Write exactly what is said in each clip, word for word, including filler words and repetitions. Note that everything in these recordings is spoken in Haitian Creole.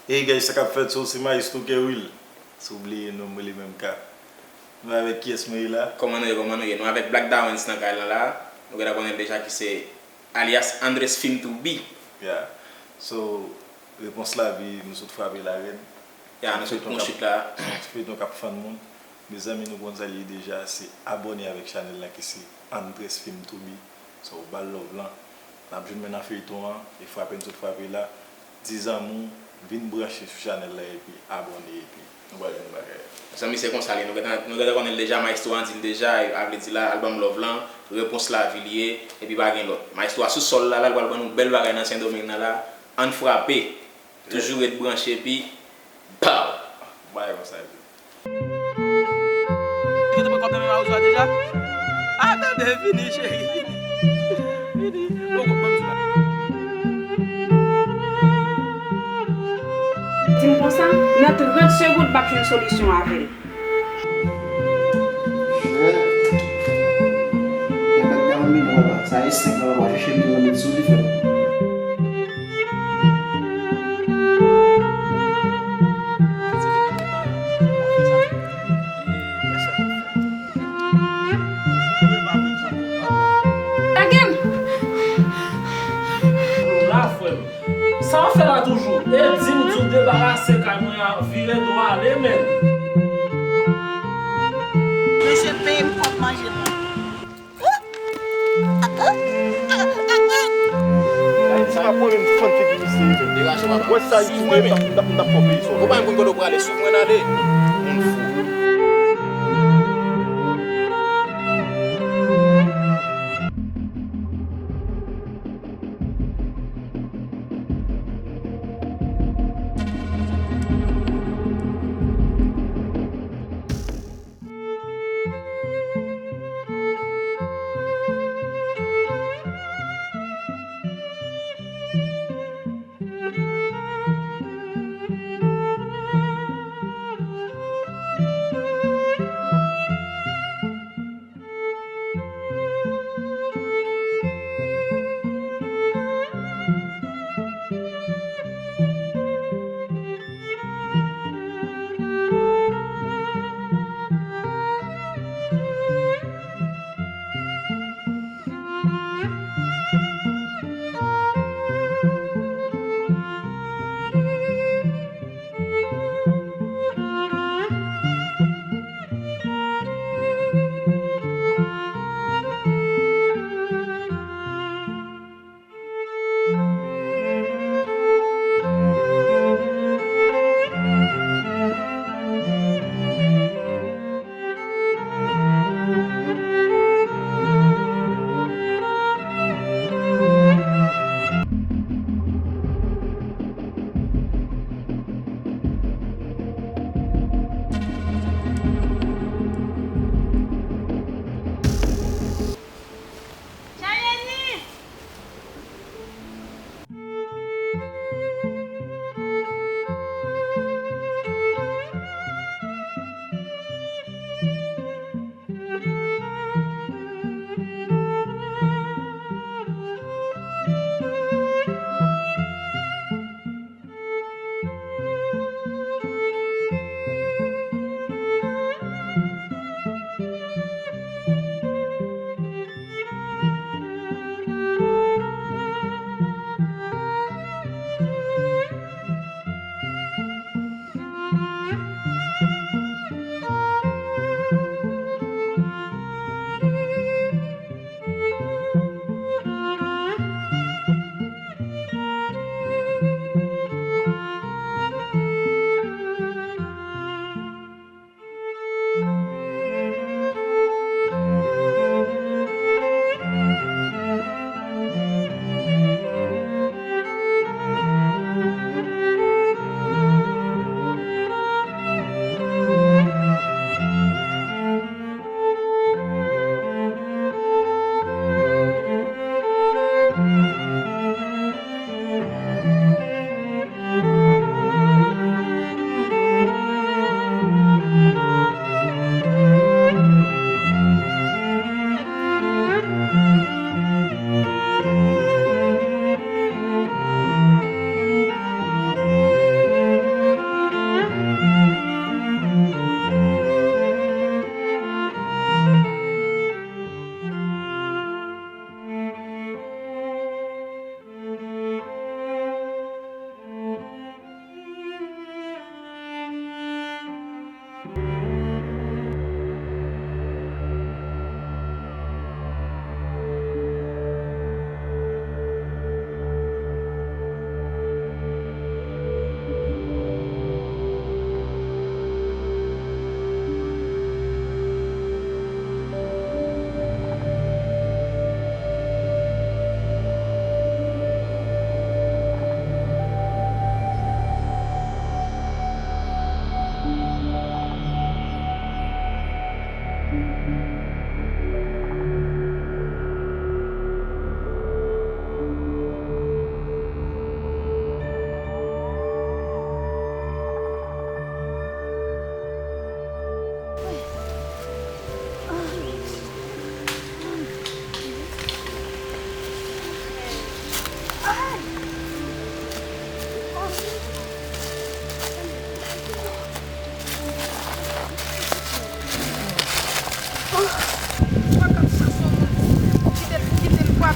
Hey guys, sa k ap fèt? So, se Maestro Kerwil. Si w bliye non m, mwen li menm ka. Nou avèk kiyès mwen ye la? Kòman nou ye, kòman nou ye? Nou avèk Black Dawens nan kay lan la. Nou gentan konnen l deja ki se alyas Andres Film to Be. Yeah. So, Repons Lavi, nou sot frape la rèd. Yeah, nou sot pran chit la. Se yon feyton k ap fann moun. Mezanmi, nou konn sa l ye deja, se abòne avèk chanèl la ki se Andres Film to Be. So, ba l love lan. N ap jwenn mwen nan feyton an, e frape n sot frape la. Di zanmi w, vin branche sou chanèl la epi abòne epi nou pral jwenn bagay. Zanmi, se konsa l ye, nou gentan, nou gentan konnen l deja, Maestro an di l deja, a vle di la, album Love lan, Repons Lavi l ye, epi pa gen lòt. Maestro a sou sòl la, la, l pral ban nou bèl bagay nan Sendomeng nan la, ann frape, toujou ret branche, epi, pow! Bagay konsa epi. Li te pran kòb nan men Mawozo a deja? Ah, bebe, vini, cheri, vini. Vini. Poko, ban m di la. Di m konsa, nan trant segonn, m ap jwenn solisyon avè l. Sa e senk nan w ap chèche m, m met sou li, frè. Lage m! La, frè m. Sa w ap fè la toujou? E di m di w debarase kay mwen an, vire do ale, menn. Mesye, peye m kòb manje mwen. Ayiti pa pwoblèm fann figi misye. Wè sa YouTube mwen, m t ap, m t ap, m t ap fè peyi sòlèy. Ou pa menm konn kote w prale, swiv mwen n ale. Moun fou.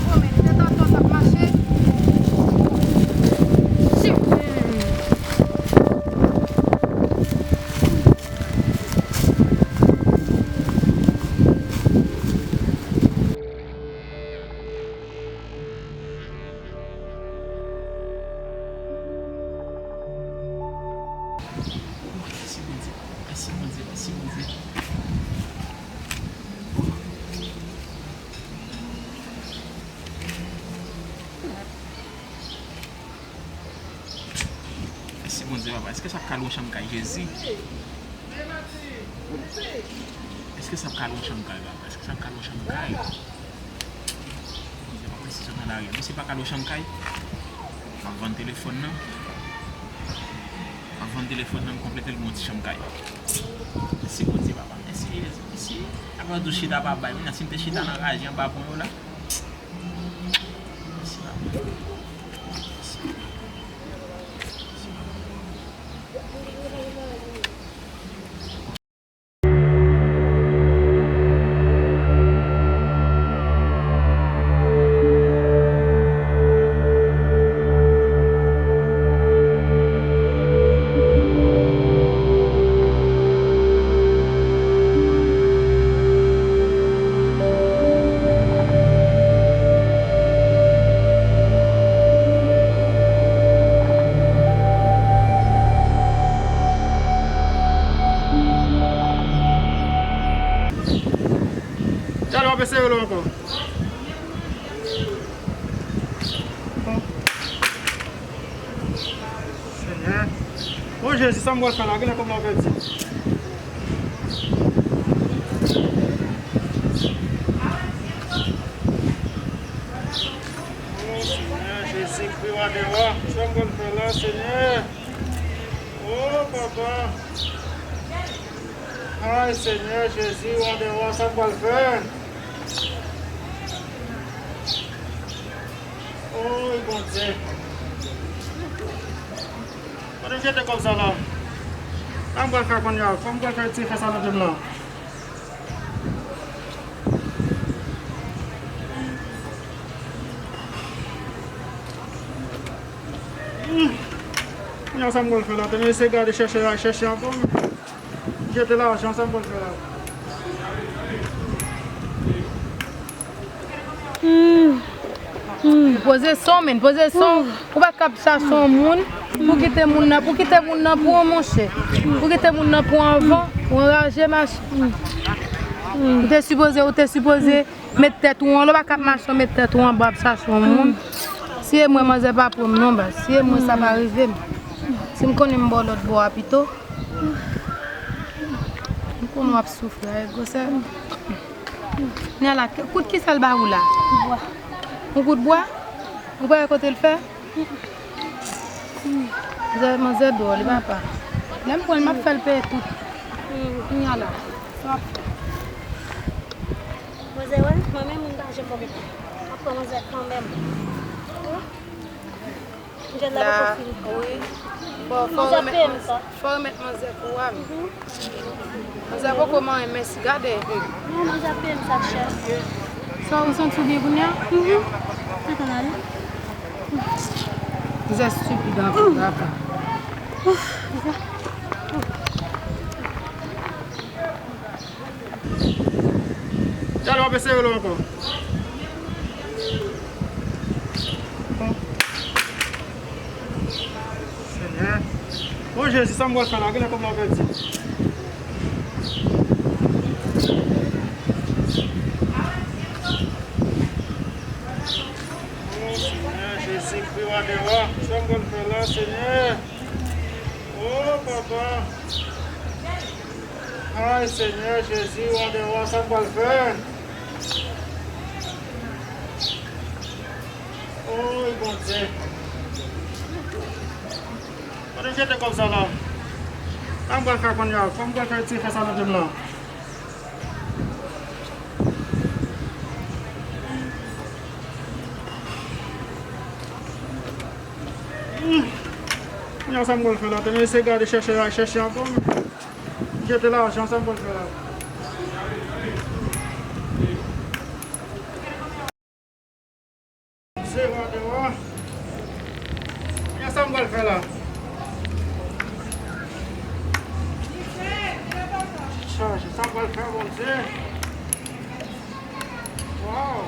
Gwo men, li te tanto t ap mache. Chip. Mèsi Bondye, mèsi Bondye, mèsi Bondye. Mèsi Bondye, papa. Èske sa ap ka lwen chanm kay, Jezi? Èske sa ap ka lwen chanm kay, papa? Èske sa ap ka lwen chanm kay? Bondye, papa, si sot nan lari a. Misye pa ka lwen chanm kay? M ap vann telefòn nan. M ap vann telefòn nan, m konplete l, m gon ti chanm kay. Mèsi Bondye, papa. Mèsi Jezi. Mèsi. Apa dou chita pa bay. Mwen, si m te chita nan raje anba pon yo la. Talè w ap eseye l ankò. Senyè. O Jezi, sa m pral fè la, genlè kòb la pèdi. O Senyè, Jezikri, wa dè wa, sa m pral fè la, Senyè? O Papa. Ay, Senyè Jezi, wa dè wa, sa m pral fè? Oy, Bondye. Kote m jete kòb sa la? Sa m pral fè kounye a? Kòman m pral fè retire fè sa nan je m la? Hmm. Kounye a sa m pral fè la? Te m eseye gade chèche la, chèche ankò. Jete lajan, sa m pral fè la? Hmm. Hmm. Poze son, men, poze son. Ou pa ka ap chache yon moun pou kite moun nan, pou kite moun nan pou ou, monchè. Pou kite moun nan pou anvan, ou anraje, mache. Ou te sipoze, ou te sipoze met tèt ou anlè, ou pa ka ap mache, met tèt ou anba, ap chache yon moun. Si e mwen, manzè pa pran m non, baz. Si e mwen, sa pa rive m. Si m konnen m bò lòt bò a pito. M konnen w ap soufri avèk gwosè. Nè la, kout ki sa l ba ou la? Bwa. Yon kout bwa? Ou pa wè kote l fè? Manzè, manzè dwòl, li papa. Lè m pran l, m ap fè l peye tout. Kounye a la. Sa w ap fè? Manzè, wè, mwen menm, m pa janm pran. M ap pran manzè kanmenm. Wi. Manzè la poko fini. Wi. Fò, fò remèt manzè, fò remèt manzè kou a. Manzè poko manyen, mèsi, gade. Non, manzè ap peye m sa chè. Sa ou santi w byen kounye a? Mhm. Antann ale. Manzè estipid anpil, papa. Talè w ap eseye l ankò. Senyè. O Jezi, sa m pral fè la? Genlè kòb la pèdi. O Senyè, Jezikri, wa dè wa, sa m pral fè la, Senyè? O Papa. Ay, Senyè Jezi, wa dè wa, sa m pral fè? Oy, Bondye. Kote m jete kòb sa la? Sa m pral fè kounye a? Kòman m pral fè retire fè sa nan je m la? Hmm. Kounye a sa m pral fè la? Te m eseye gade chèche la, chèche ankò. Jete lajan, sa m pral fè la? Dewa, dewa. Kòman sa m pral fè la? Chaje, sa m pral fè, Bondye? Wow!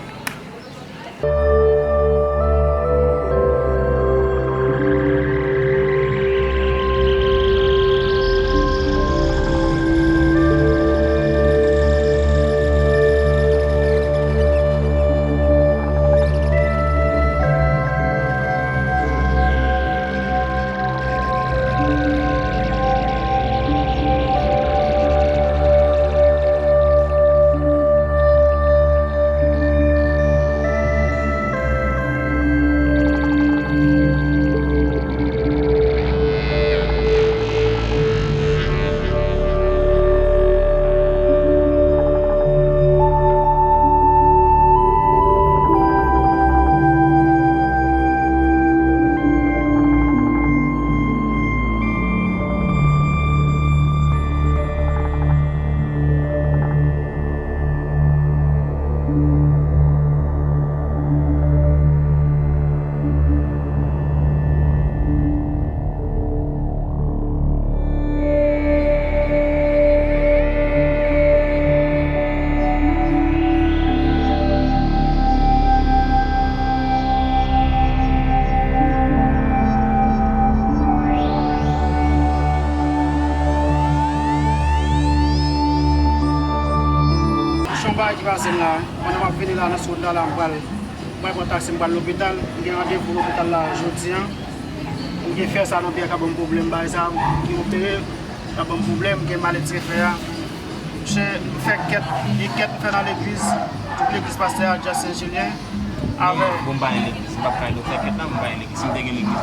Yon bagay ki pase m la, pandan m ap vini la nan sou wout la, la m pral, m pral pran taksi, m pral lopital. M gen randevou lopital la jodi a. M gen fè sa nan pye a k ap ban m pwoblèm, bagay sa, m gen opere, k ap ban m pwoblèm, m gen maladi fè a. Monchè, m fè kèt, gen kèt m fè nan legliz, tout legliz pastè a, Just Saint Julien, avè. Bon, m pa gen legliz, m p ap ka di w fè kèt la, m pa gen legliz, si m te gen legliz.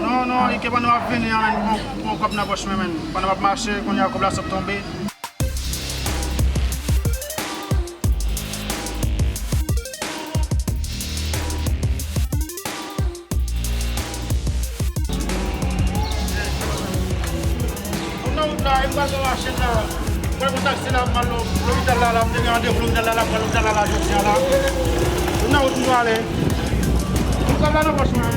Non, non, e ke pandan m ap vini an, men, m pran, m pran kòb nan pòch mwen, men. Pandan m ap mache, kounye a kòb la sot tonbe. M nan wout la, e m pral pran machin la. M pral pran taksi la, m al lo-, lopital la, la, m te gen randevou lopital la, la, m pral lopital la, la, jodi a la. M nan wout m prale. M pral la nan pòch mwen.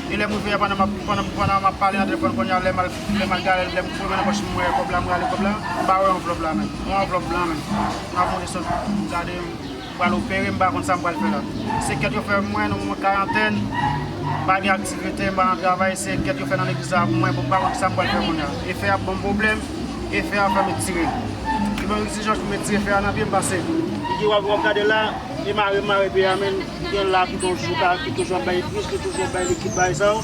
E lè m rive a, pandan m ap, pandan, pandan m ap pale nan telefòn kounye a, lè m al, lè m al gade, lè m fouye nan pòch mwen, kòb la, m rale kòb la, m pa wè anvlòp la menm. Yon anvlòp blan menm. M ap monte sot, m gade, m pral opere, m pa konn sa m pral fè la. Se kèt yo fè mwen, nan moman karantèn, m pa gen aktivite, m pa nan travay, se kèt yo fè nan legliz la pou mwen, pou m pa konn sa m pral fè kounye a. E fè a ap ban m pwoblèm, e fè a fè m etire. Li ban m egzijans pou m etire fè a nan pye m, pase. Li gen w ap, w ap gade la, e mare, mare pye a, men, gen la ki toujou ka, ki toujou ap bay plis, ki toujou ap bay likid, bay sa yo.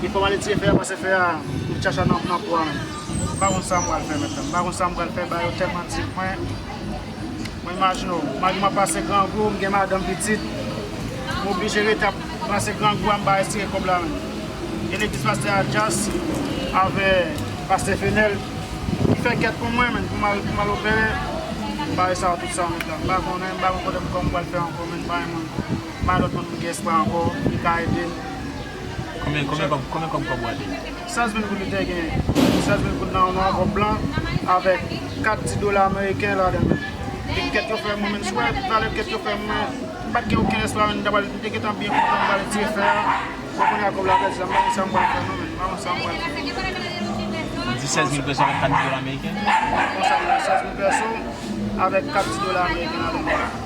E fò m al etire fè a, pase fè a, m chache nan, nan po a menm. M pa konn sa m pral fè mentnan. M pa konn sa m pral fè, bagay yo tèlman di mwen. Mwen imajine w, malgre m ap pase grangou, m gen madanm, pitit, m oblije rete ap pase grangou a, m pa retire kòb la menm. E legliz pastè Adjas avè pastè Fenel ki fè kèt pou mwen menm, pou m al, pou m al opere. Bagay sa yo tout sa menm la. M pa konnen, m pa konn kote m, kòman m pral fè ankò menm, m pa gen moun, m pa gen lòt moun m gen espwa ankò ki ka ede m. Konbyen, konbyen kòb, konbyen kòb kòb ou ale? Sèz mil goud li te gen. Sèz mil goud nan yon anvlòp blan avèk kat ti dola ameriken ladan l. E kèt yo fè mwen, menm si w wè valè kèt yo fè mwen, m pa t gen okenn espwa, menm m t ap, m te gentan byen kontan, m pral retire fè a. Bon, kounye a kòb la pèdi la, m pa konn sa m pral fè non, menm. M pa konn sa m pral fè. Ou di sèz mil pèso avèk kat ti dola ameriken? Konsa, sèz mil pèso avèk kat ti dola ameriken ladan l.